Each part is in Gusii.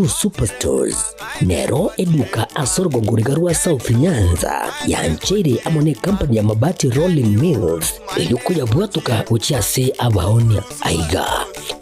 Uhuru Superstores nero eduka ase orogongo riga rwa South Nyanza yancheire amo ne company ya Mabati Rolling Mills erio koyabwatoka gochia ase abaonia. Aiga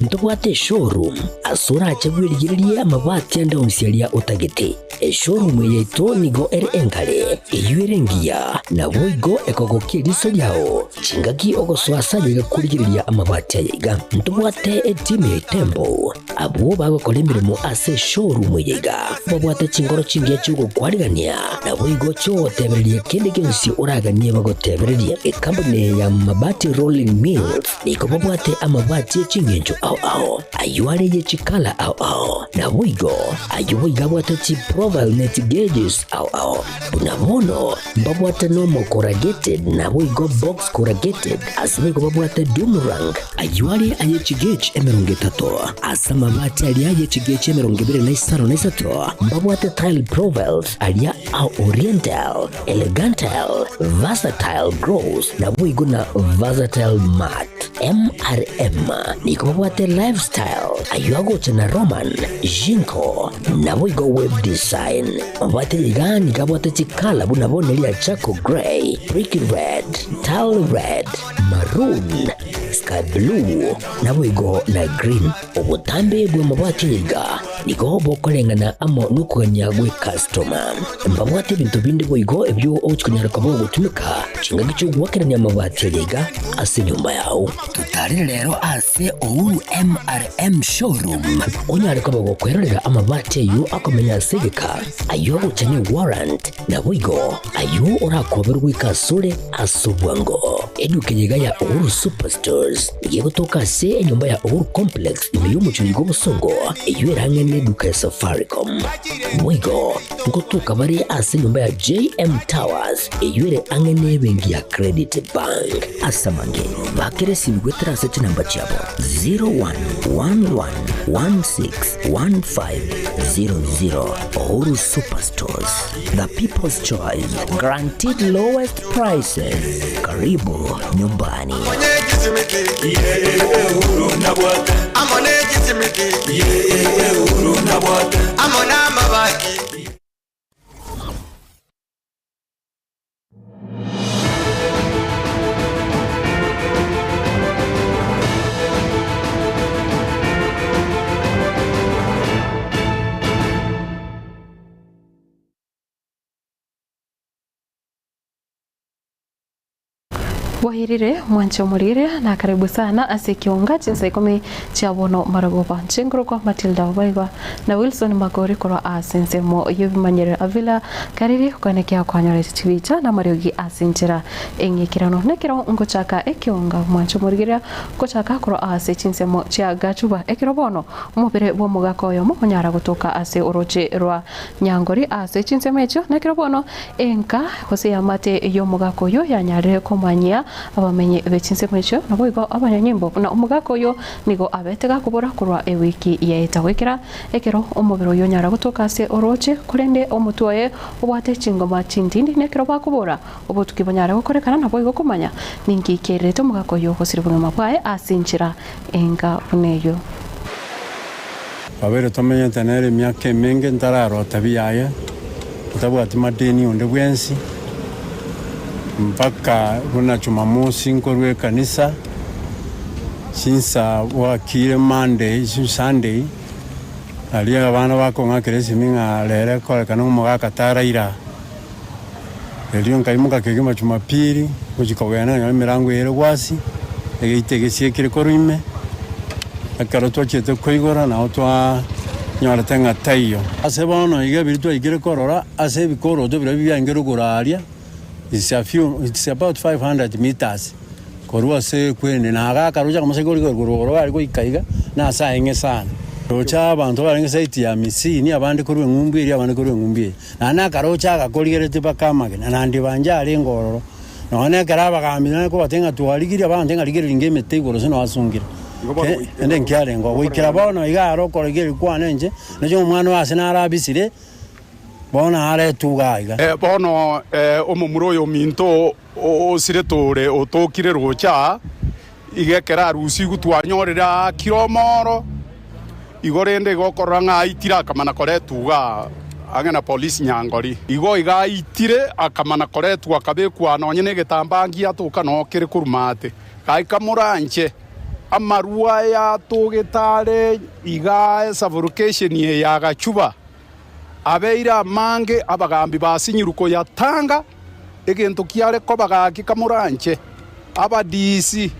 ntobwate eshowroom ase orache bwerigererie amabati ande onsi aria otagete. Eshowroom eye yaito nigo ere enkare, eyio ere engiya, naboigo ekogokia eriso riao. Chingaki ogosoa ase aye iga korigereria amabati aya iga. Ntobwate etimu ya Itembo, abwo bagokora emeremo ase eshowroom eye iga. Babwate chinkoro chingiya chi'ogokwarigania, naboigo chi'ogotebereria kende gionsi oraganie bagotebererie. Ekampuni eye ya Mabati Rolling Mills nigo babwate amabati e chingencho ao ao, ayio are ye chikala ao ao, naboigo ayio boigo abwate chiprofile ne chigauges ao ao. Buna bono mbabwate nomo corrugated naboigo box corrugated, ase boigo babwate doom rank, ayio are aye chigauge 30, ase amabati aria aye chigauge 23 mbabwate tile profiles aria a oriental, elegantal, versatile gloss naboigo na versatile matte. MRM nigo babwate lifestyle, ayio agocha na Roman, Jinko, naboigo web design. Mabwate iga nigo abwate chikala buna bono eria charcoal grey, brick red, tile red, maroon, sky blue, naboigo na green. Obotambe bw'amabwate iga nigo bokoreng'ana amo nokogania gw'ekastoma. Mbabwate ebinto binde boigo ebio ogochia konyara koba ogotumeka chingaki chi'ogoakerania amabati aya iga ase enyomba yao. Totarere rero ase Uhuru MRM Showroom onyare koba gokwerorera amabati ayio akomenya ase egeka, ayio agocha ne warrant, naboigo ayio orakoberwe goika asore ase obwango. Eduka eye iga ya Uhuru Superstores nigo egotoka ase enyomba ya Uhuru Complex ime y'omochie oyo bw'obosongo, eyio ere ang'e neduka ya Safaricom. Boigo ngotoka bare ase enyomba ya JM Towers eyio ere ang'e nebenki ya Credit Bank. Ase amange, bakera esimi goetera ase chinamba chiabo 0111161500. Uhuru Superstores, the people's choice, guaranteed lowest prices. Karibu nyumbani. Bwairire mwanche omorire na karibu sana ase ekiunga chinsa ikomi chia bono marogoba. Nchingurukwa Matilda Obaigwa na Wilson Magori korwa ase ensemo y'ebimanyerero Avila Kariri koenekia kwanyorete chibicha na amariogi ase enchera eng'ekeranu. Nekero ngochaka ekiunga mwanche omorigereria ngochaka korwa ase chinsemo chia Gachuba ekero bono omobere bw'omogaka oyomo onyara gotoka ase oroche rwa Nyangori ase chinsemo echio, nekero bono enka gose eamate y'omogaka oyio yanyarire komanyia abamenyi be chinsemo echio, naboigo abanyanyimbo buna omogaka oyio nigo abete gakobora korwa ewiki yaeta goikera ekero omobere oyio onyara gotoka ase orooche, korende omotwe oye obwate chingoma chintindi, nekero bakobora obotuki bonyare gokorekana, naboigo komanya ninki kiairerete omogaka oyio gosiria obogima bwaye ase enchera enga buna eyio. Twabeire tomenyete nere emiaka emenge ntararota biaye, ntabwati madeni onde bwensi, mpaka buna Jumamosi nkorwa ekanisa, chinsa bwakire Monday, Sunday, aria abana bakong'akera esimi ng'a rero ekorekana omogaka taraira aa. Erio nkaimoka kegima Jumapili, gochia kogenda nkanyora emerango ere gwasi, egeita egesiekire korwa ime. Ekero twachiete koigora nabo twanyorete ng'a taiyo. Ase bono iga ebiria twaikire korora ase ebikoroto biria biaenge rogoro aria, it's a few, it's about 500 meters korwa ase ekwende, na iga akaroche akamosa igoro igoro korwa igoro gare goika iga, nase aeng'e sana. Roche abanto barenge side ya Misini, abande korwa eng'umbu eria, abande korwa eng'umbu eye. Naende akaroche agakorigeretie mpaka amagena, na ndibancha arenge ororo. Nonya nekero abagaambi nare kobatebia ng'a twarigirie, abanto ng'a rigereria inga emete igoro ase noasungire. Kende nkiarenge oo. Goikera bono iga aro okorigereria kwane inche, nache omwana oye ase narabisire, bono aretwe iga iga. Bono omomura oyo ominto osirete ore otokire roche aa, iga ekero arusigwe twanyorire aakire omoro. Igo rende igo okorora ng'a aitire akamana koretwa igaa ang'e na polisi Nyangori. Igo iga aitire akamana koretwa akabekwa nonye negetambaa ngiatoka noo kere korwa maate. Gaika moranche amarwa aya atogete are igaa esaburukesheni eye agachuba abeire amange abagambi basinyirwe koyatanga egento kiare koba gaki kamoranche aba DC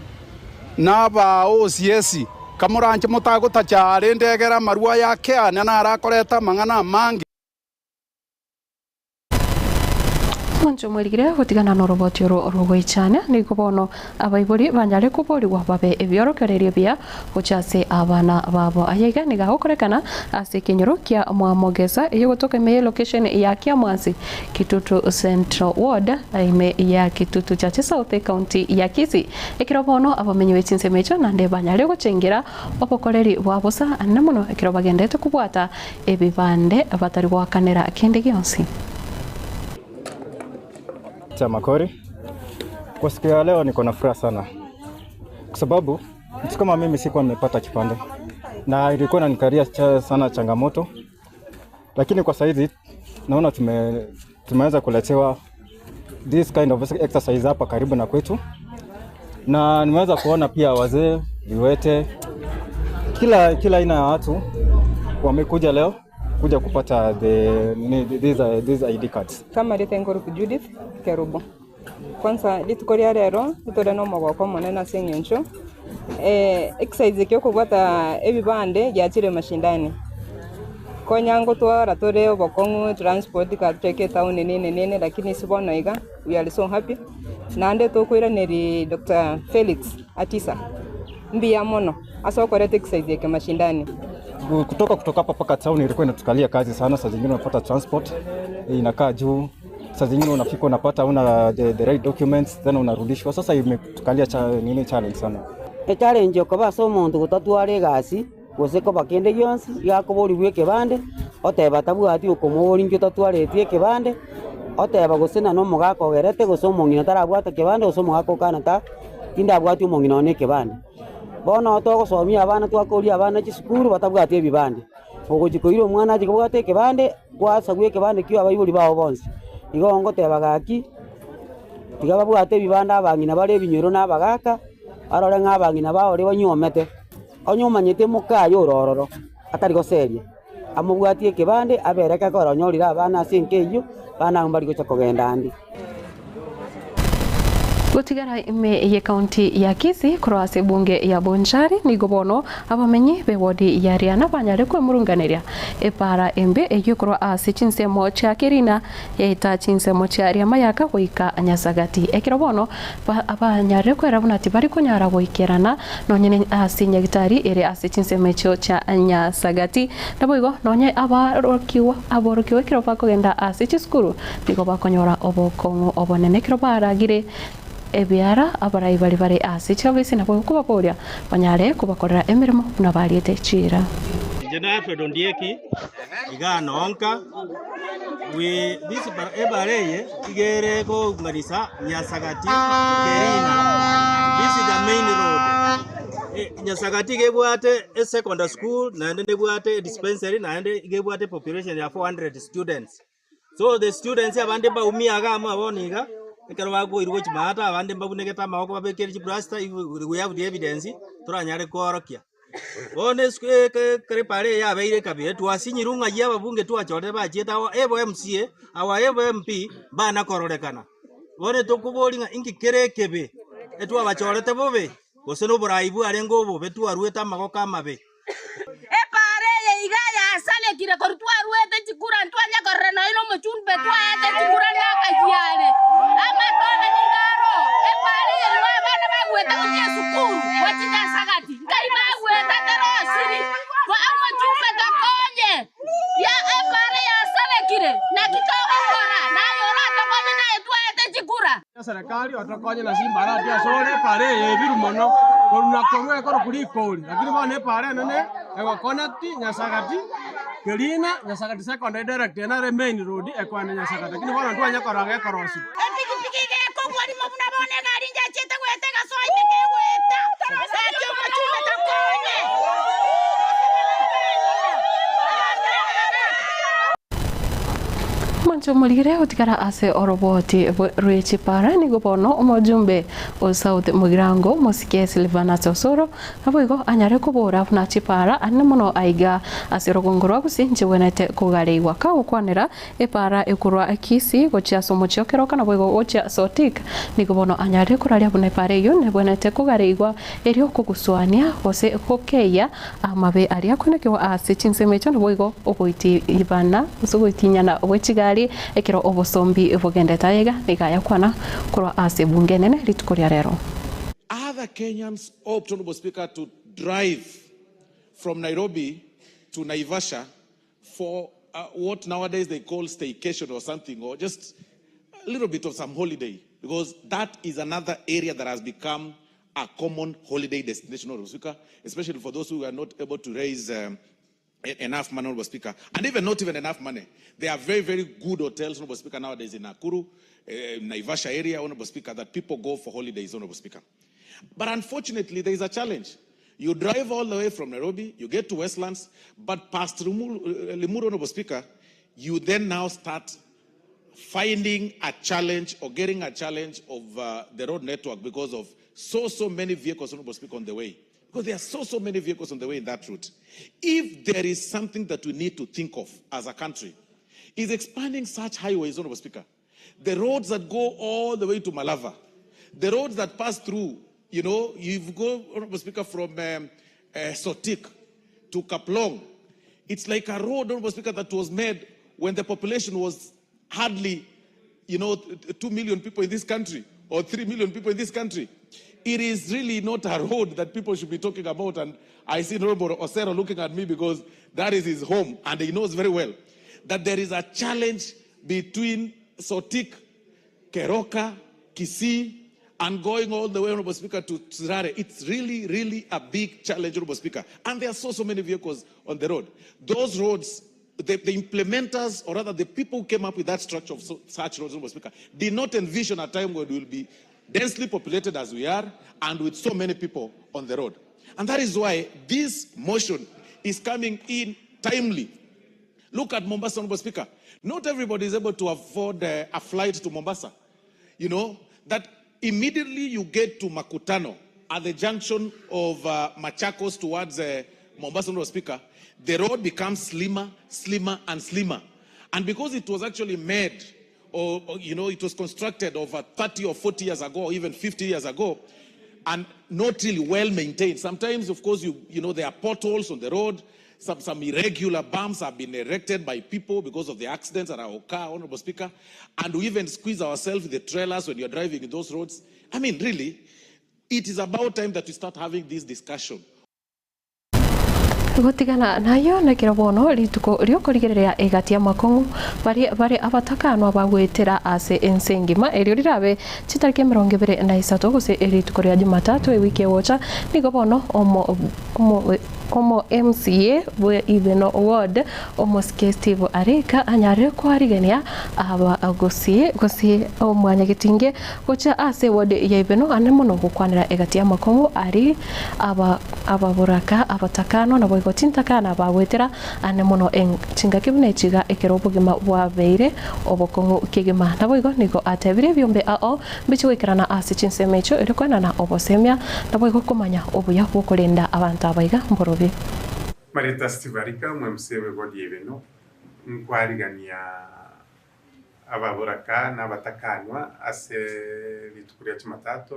na aba OCS kamoranche motagotacha rende egere amarwa aya akeane naro akoreta amang'ana amange. Omonto omwerigire gotigana noroboti oro rogoichania, nigo bono abaibori banyare koborigwa babe ebiorokererio ebiya gochia ase abana babo. Aya iga nigo agokorekana ase ekenyoro kia Mwamogesa eyegotoka ime ye location ya Kiamwansi, Kitutu Central Ward, ime ya Kitutu Chache South, Ecounty ya Kisii. Ekero bono abamenyi be chinsemo echio naende banyare gochengera obokoreri bwa bosa anene mono ekero bagenderete kobwata ebibande batari goakanera kende gionsi. Cha Makori. Kwa siku ya leo niko na furaha sana kwa sababu mtu kama mimi sikuwa nimepata kipande na ilikuwa inanikalia sana changamoto, lakini kwa saizi naona tumeweza kuletewa this kind of exercise hapa karibu na kwetu, na nimeweza kuona pia wazee, viwete, kila aina ya watu wamekuja leo kuja kupata these ID cards. Kama rite nkoruku Judith Kerubo. Kwanza rituko ria rero ntore na omogoko omonene ase eng'encho exercise eke okobwata ebibande giachire mashindani. Konya ngotwara tore obokong'u transport katucheke etown nini nini lakini ase bono iga we are so happy. Naende tokoiraneria Dr. Felix Atisa mbuya mono ase okoreta exercise eke mashindani. Kutoka hapa mpaka town ilikuwa inatukalia kazi sana. Saa zingine unapata transport inakaa juu, saa zingine unafika unapata una the right documents then unarudishwa. Sasa imetukalia nini challenge sana. E challenge okoba ase omonto gotatwara egasi gose koba kende gionsi giakoboriwa ekebande oteba tabwati okomobori inki otatwaretie ekebande oteba gose na nomogaka ogerete gose omong'ina tarabwate kebande gose omogaka okana ta tindabwati omong'ina one ekebande. Bono togosomia abana twakoria abana chisukuru batabwati ebibande. Ogochi koira omwana achi kobwata ekebande gwasabwa ekebande kio abaibori bao bonsi. Igo ngoteba gaki tiga babwate ebibande abang'ina bare ebinyoro na abagaka barore ng'a abang'ina baore banyuomete. Onye omanyete mokaye orororo atari goseria amobwatie ekebande abereke ekero onyorire abana ase enka eywo abana abwo mbari gocha kogenda ande. Gotigara ime y'ekaunti ya Kisii korwa ase ebunge ya Bonchari nigo bono abamenyi b'ewodi ya Riana banyare kwemurunganeria epaara embe eyio korwa ase chinsemo chia Kerina yaeta chinsemo chia Riamayaka goika Nyasagati ekero bono banyarire kwera buna tibari konyara goikerana nonye ase nyagitari ere ase chinsemo echio chia Nyasagati. Naboigo nonye aborokigwa ekero bakogenda ase chisukuru nigo bakonyora obokong'u obonene ekero baragire ebiara abarai bari bare ase chiofisi nabo kobaboria banyare kobakorera emirimo buna bariete chira. Jena Alfred Ondieki iga nonka we this ebareye igere kounganisa Nyasagati Kerina. This is the main road. Nyasagati igebwate a secondary school naende nebwate dispensary naende igebwate population ya 400 students. So the students abande baumia iga amo abwo niga ekero bakoirwa gochia maata abande mbabunegete amaboko babekere chiplasta we have the evidence toranyare koorokia. Bono ekero epara eye yabeire ekabere twasinyirwe ng'ai ababunge twachorire bachiete our able MCA, our able MP mbana kororekana. Bono tokoboria ng'a inki kere ekebe etwabachorete bobe gose na oborai bwarenge obobe twaruete amagoko amabe. Epaara eye iga yasarekire korwa twaruete chikura ntwanya korora nonya nomochumbe twaete chikura nakayiare. Amatobe nigo aro epaara eye nigo abana bagwete gochia esukuru gochia Nyasagati nkai bagwete terosiri omochumbe tokonye ya epaara yasarekire naki togokora naye oratokonye naye twaete chikura. Eserekari otokonye na chimbarati asore epara eye ebiru mono korwa na korwa ekoro kuri ikori lakini bono epara enene egoconnect Nyasagati Kerina Nyasagati secondary direct nere main road ekoenda Nyasagati lakini bono ntwanya korora gekorosiwa. Epikipiki iga ekobua buna bono egari njachete goeta egasoa ime kegoeta. Gaki omochumbe tokonye. Mwanche omorigire gotigara ase oroboti rwe chipara nigo bono omojumbe o South Mugirango Mosike Silvanus Osoro naboigo anyare kobora buna chipara anene mono aiga ase orogongo rwa Gusii nchigwenerete kogareigwa kagokwanera epara ekorwa Kisii gochia ase omochie o Keroka naboigo gochia Sotik nigo bono anyare koraria buna epara eyio nebwenerete kogareigwa erio kogusuania gose gokeyia Amabe aria akoinekigwa ase chinsemo echio naboigo ogoitibana gose ogoitinyana gwe chigari ekero obosombi bogendete aiga nigo ayakwana korwa ase ebunge enene rituko ria rero. Other Kenyans opt, Honourable Speaker, to drive from Nairobi to Naivasha for what nowadays they call staycation or something, or just a little bit of some holiday, because that is another area that has become a common holiday destination, Honourable Speaker, especially for those who are not able to raise um, enough money, Honourable Speaker, and even not even enough money. There are very, very good hotels, Honourable Speaker, nowadays in Nakuru, Naivasha area, Honourable Speaker, that people go for holidays, Honourable Speaker. But unfortunately, there is a challenge. You drive all the way from Nairobi, you get to Westlands, but past Limuru, Honourable Speaker, you then now start finding a challenge or getting a challenge of the road network because of so, so many vehicles, Honourable Speaker, on the way. Because there are so, so many vehicles on the way in that route. If there is something that we need to think of as a country, is expanding such highways, Honourable Speaker. The roads that go all the way to Malava, the roads that pass through, you know, you go, Honourable Speaker, from Sotik to Kaplong. It's like a road, Honourable Speaker, that was made when the population was hardly, you know, 2 million people in this country or 3 million people in this country. It is really not a road that people should be talking about. And I see Honorable Osero looking at me because that is his home and he knows very well that there is a challenge between Sotik, Keroka, Kisii, and going all the way, Honorable Speaker, to Sirare. It's really, really a big challenge, Honorable Speaker. And there are so, so many vehicles on the road. Those roads, the implementers, or rather the people who came up with that structure of such roads, Honorable Speaker, did not envision a time where we will be densely populated as we are and with so many people on the road. And that is why this motion is coming in timely. Look at Mombasa, Honorable Speaker. Not everybody is able to afford a flight to Mombasa. You know, that immediately you get to Makutano, at the junction of Machakos towards Mombasa, Honorable Speaker, the road becomes slimmer, slimmer, and slimmer. And because it was actually made, or you know, it was constructed over 30 or 40 years ago, or even 50 years ago, and not really well maintained. Sometimes, of course, there are potholes on the road. Some irregular bumps have been erected by people because of the accidents that are occur, Honorable Speaker. And we even squeeze ourselves with the trailers when you're driving in those roads. Really, it is about time that we start having this discussion. Gotigana nayo nekero bono rituko riokorigereria egati y'amakong'u bare abatakanwa bagwetera ase ense engima erio rirabe chitariki 23 gose rituko ria Jumatatu ewiki egocha nigo bono omo MCA bwe Ibeno Ward omosike Steve Arika anyare kwarigania aba gosie gosie omwanyagetinge gocha ase ward ya Ibeno ane mono gokwanera egati y'amakong'u ari aba ababoraka abatakano nabo igo chintakana bagwetera ane mono chingaki buna echiga ekero obogima bwabeire obokong'u kegima nabo igo nigo atebire ebiombe ao mbichi goikerana ase chinsemo echio ere kwenana obosemia nabo igo komanya obuya bwokorenda abanto abaiga mborobi. Marita Steve Arika omwemc w'ewodi ya Ibeno nkwarigania ababoraka na abatakanwa ase rituko ria Jumatatu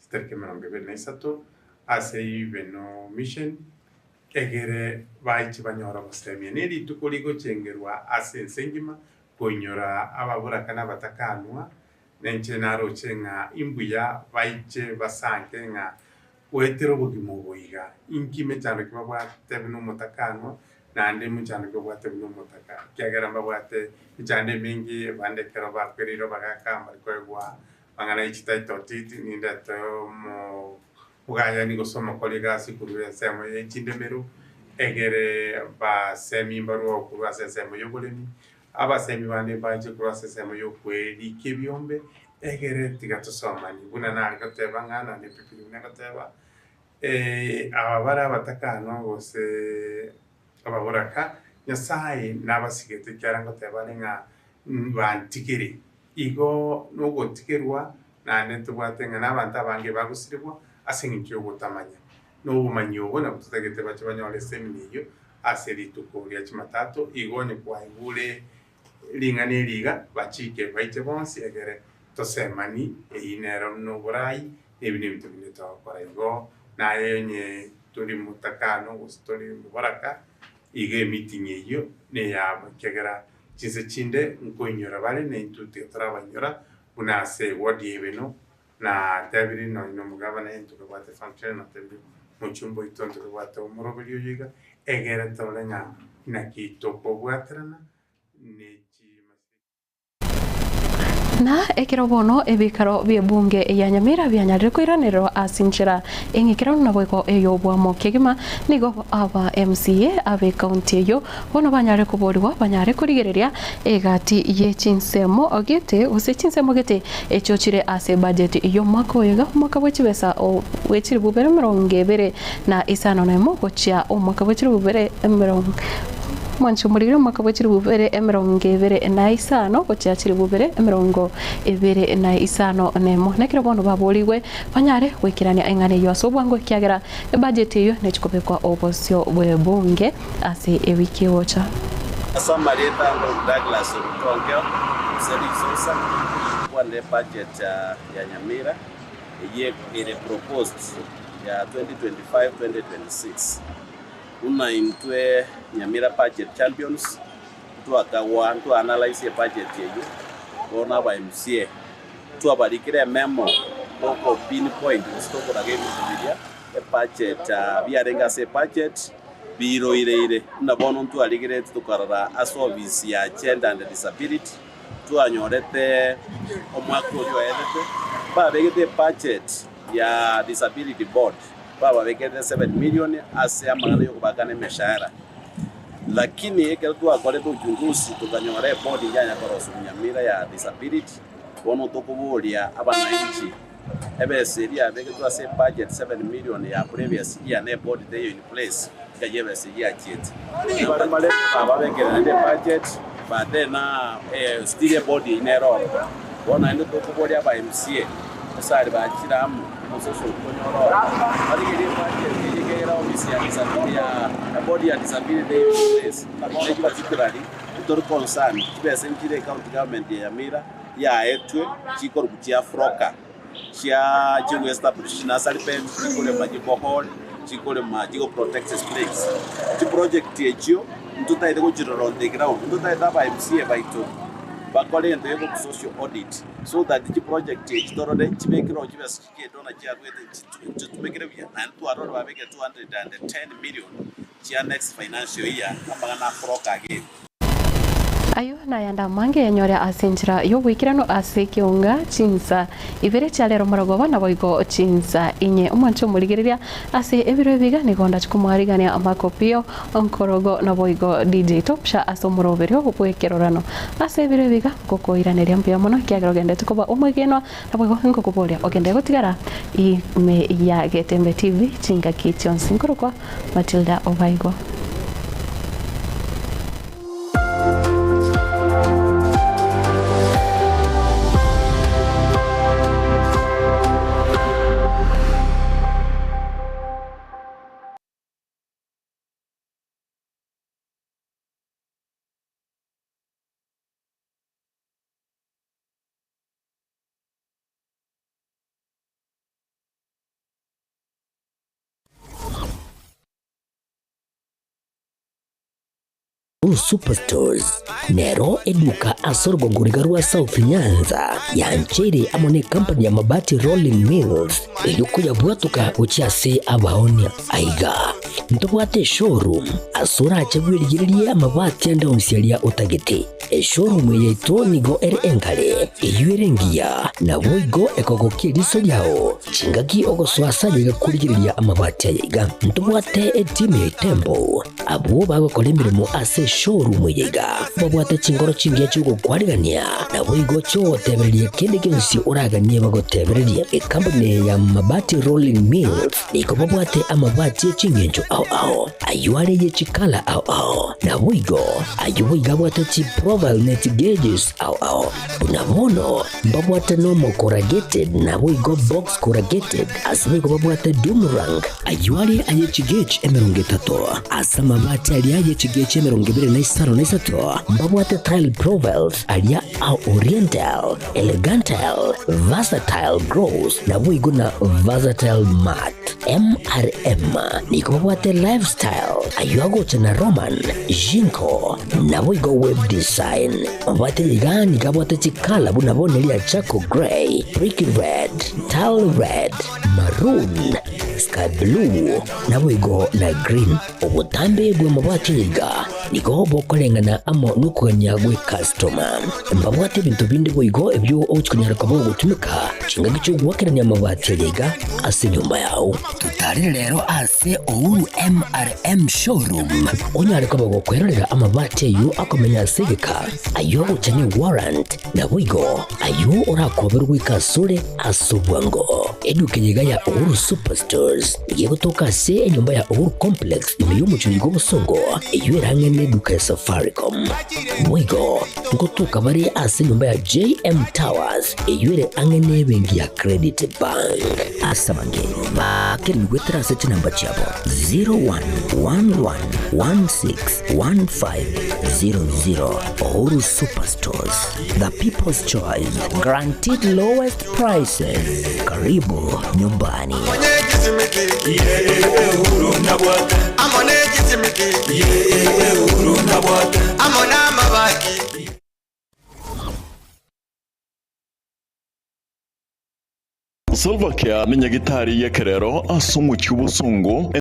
chitariki 23 ase Ibeno Mission egere baiche banyora obosemia ne rituko rigochengerwa ase ense engima koinyora ababoraka na abatakanwa nenche naroche ng'a imbuya baiche basange ng'a goetera obogima oboiga inki mechando ki babwate buna omotakanwa naende mechando ki babwate buna omotaka kiagera mbabwate mechando emingi bande ekero bakwereire bagaka mbari koegwa bang'ana echititle deed nindete omo bugayani gose omokori egasi korwa ensemo ya echindemero egere basemi mbarwa korwa ase ensemo ya oboremi abasemi bande mbache korwa ase ensemo ya okwerika ebiombe egere tiga tosomani buna nare goteba ng'a nonye epipiri buna egoteba aba bare abatakano gose ababoraka Nyasaye nabasigete ekiagera ngoteba are ng'a Bantigere. Igo nogotigerwa naende ntobwate ng'a nabanto abange bagosirigwa ase eng'encho y'ogotamanya. Na obomanyi obo nabwo totagete bache banyore esemina eyio ase rituko ria Chumatato, igo onye kwaigure ring'ana eri iga, bachike baiche bonsi egere tosemani, eyio nero buna oborai, na ebi nebinto binde togokora. Igo naye onye tori motakano gose tori moboraka, igo emeeting eyio neyabo ekiagera chinse chinde nkoinyora bare na intwe tiga torabainyora buna ase eward ya Ibeno na tebiri nonye na omogabana intwe tobwate function na tebiri mochumba oito intwe tobwate omoroberi oyo iga egere torore ng'a naki tokobwaterana ne chimasira. Na ekero bono ebikaro bi'ebunge ya Nyamira bianyarire koiranererwa ase enchera eng'ikeranu naboigo ey'obwamo kegima, nigo aba MCA ab'ecounty eyio bono banyarire koborigwa banyare korigereria egati ye chinsemo gete gose chinsemo gete echio chire ase ebudget y'omwaka oyo iga omwaka bwe chibesa bwe chilifu bibere emerongo ebere na isano na emo gochia omwaka bwe chilifu bibere emerongo Mwanche omorigire omwaka bwe chilifu bibere emerongo ebere na isano gochia chilifu bibere emerongo ebere na isano na emo. Nekero bono baborigwe banyare goikerania eng'ana eyio ase obwango ekiagera ebudget eyio nechikobekwa obosio bw'ebunge ase ewiki egocha. Ase amarieta ango Douglas Orutonkeo, gose Risosa, nkwanire ebudget ya Nyamira eyio ere proposed ya 2025-2026. Buna intwe Nyamira Budget Champions ntwakagwa ntwa analyse ebudget eyio, bono aba MCA twabarikire ememo toko pinpoint gose tokoraga ebinto biria ebudget biarenge ase ebudget biroireire. Buna bono ntwarigeretie tokarora ase office ya Gender and Disability twanyorete omwaka oria oerete babegete ebudget ya Disability Board. Bababekerete 7 million ase amang'ana y'okobakana emeshahara. Lakini ekero twakorete uchunguzi tokanyora ebodi yanya koroswa Nyamira ya disability, bono tokoboria abananchi ebesa eria yabegetwe ase ebudget 7 million ya previous year na ebodi teiyo in place nkai ebesa eyio yachiete. Baria bababekere naende ebudget but then still ebodi eyio nere ororo. Bono naende tokoboria aba MCA ase aria bachire amo omososo oyio konyora ororo barigerie ebudget eyio ekiagera ofisi ya disability ya ebodi ya disability eye in place ne particularly tori concerned chibesa nchire ecounty government ya Nyamira yaetwe chikorokwa chia froka chia chigo establish chinursery beds chikorema chibohole chikorema chigo protect springs chiproject echio ntotagete gochirora on the ground ntotagete aba MCA baito bakore egento gekorokwa social audit so that chiproject echi torore chibekire oo chibesa chikedona chiaruete chitumekire buya naende twarorire babekire 210 million chia next financial year amang'ana akoroka again. Ayio nayande amange yanyore ase enchera y'oboikeranu ase ekeonga chinsa ibere chia rero morogoba naboigo chinsa inye. Omwanche omorigereria ase ebiro ebi iga nigo ndache komoarigania Makopio Nkorogo naboigo DJ Topsha ase omoroberio bw'ekerorano. Ase ebiro ebi iga ngokoiraneria mbuya mono ekiagera ogendete koba omwegenwa naboigo ngokoboria ogende gotigara ime ya Getembe TV chingaki chionsi. Nkorokwa Matilda Obaigwa. Superstores nero eduka ase orogongo riga rwa South Nyanza yancheire amo ne company ya Mabati Rolling Mills erio koyabwatoka gochia ase abaonia. Aiga ntobwate eshowroom ase orache bwerigererie amabati ande onsi aria otagete. Eshowroom eye yaito nigo ere engare, eyio ere engiya, naboigo ekogokia eriso riao. Chingaki ogosoa ase aye iga korigereria amabati aya iga. Ntobwate etimu ya Itembo, abwo bagokora emeremo ase eshowroom. Showroom eye iga babwate chingoro chingiya chi'ogokwarigania, naboigo chi'ogotebereria kende gionsi oraganie bagotebererie. Ekampuni eye ya Mabati Rolling Mills nigo babwate amabati e chingencho ao ao, ayio are ye chikala ao ao, naboigo ayio boigo abwate chiprofile ne chigeges ao ao. Buna bono mbabwate nomo corrugated naboigo box corrugated, ase boigo babwate doom rank, ayio are aye chigauge 30, ase amabati aria aye chigauge 25, mbabwate tile profiles aria a oriental, elegantal, versatile gross, naboigo na versatile matte. MRM nigo babwate lifestyle, ayio agocha na Roman, Jinko, naboigo web design. Mabwate iga nigo abwate chikala buna bono eria charcoal grey, brick red, tile red, maroon, sky blue, naboigo na green. Obotambe bw'amabati iga nigo bokoreng'ana amo nokogania gw'ekastoma. Mbabwate ebinto binde boigo ebio ogochia konyara koba ogotumeka chingaki chi'ogoakerania amabati aya iga ase enyomba yao. Totarere rero ase Uhuru MRM Showroom onyare koba gokwerorera amabati ayio akomenya ase egeka, ayio agocha ne warrant, naboigo ayio orakoberwe goika asore ase obwango. Eduka eye iga ya Uhuru Superstores nigo egotoka ase enyomba ya Uhuru Complex ime y'omochie oiga obosongo, eyio ere ang'e neduka ya Safaricom. Boigo ngotoka bare ase enyomba ya JM Towers eyio ere ang'e nebenki ya Credit Bank. Ase abange bakerigwe goetera ase chinamba chiabo 0111161500 Uhuru Superstores, the people's choice, guaranteed lowest prices. Karibu nyumbani. Salva Kiir nenyagitari y'ekerero ase omochie o Bosongo.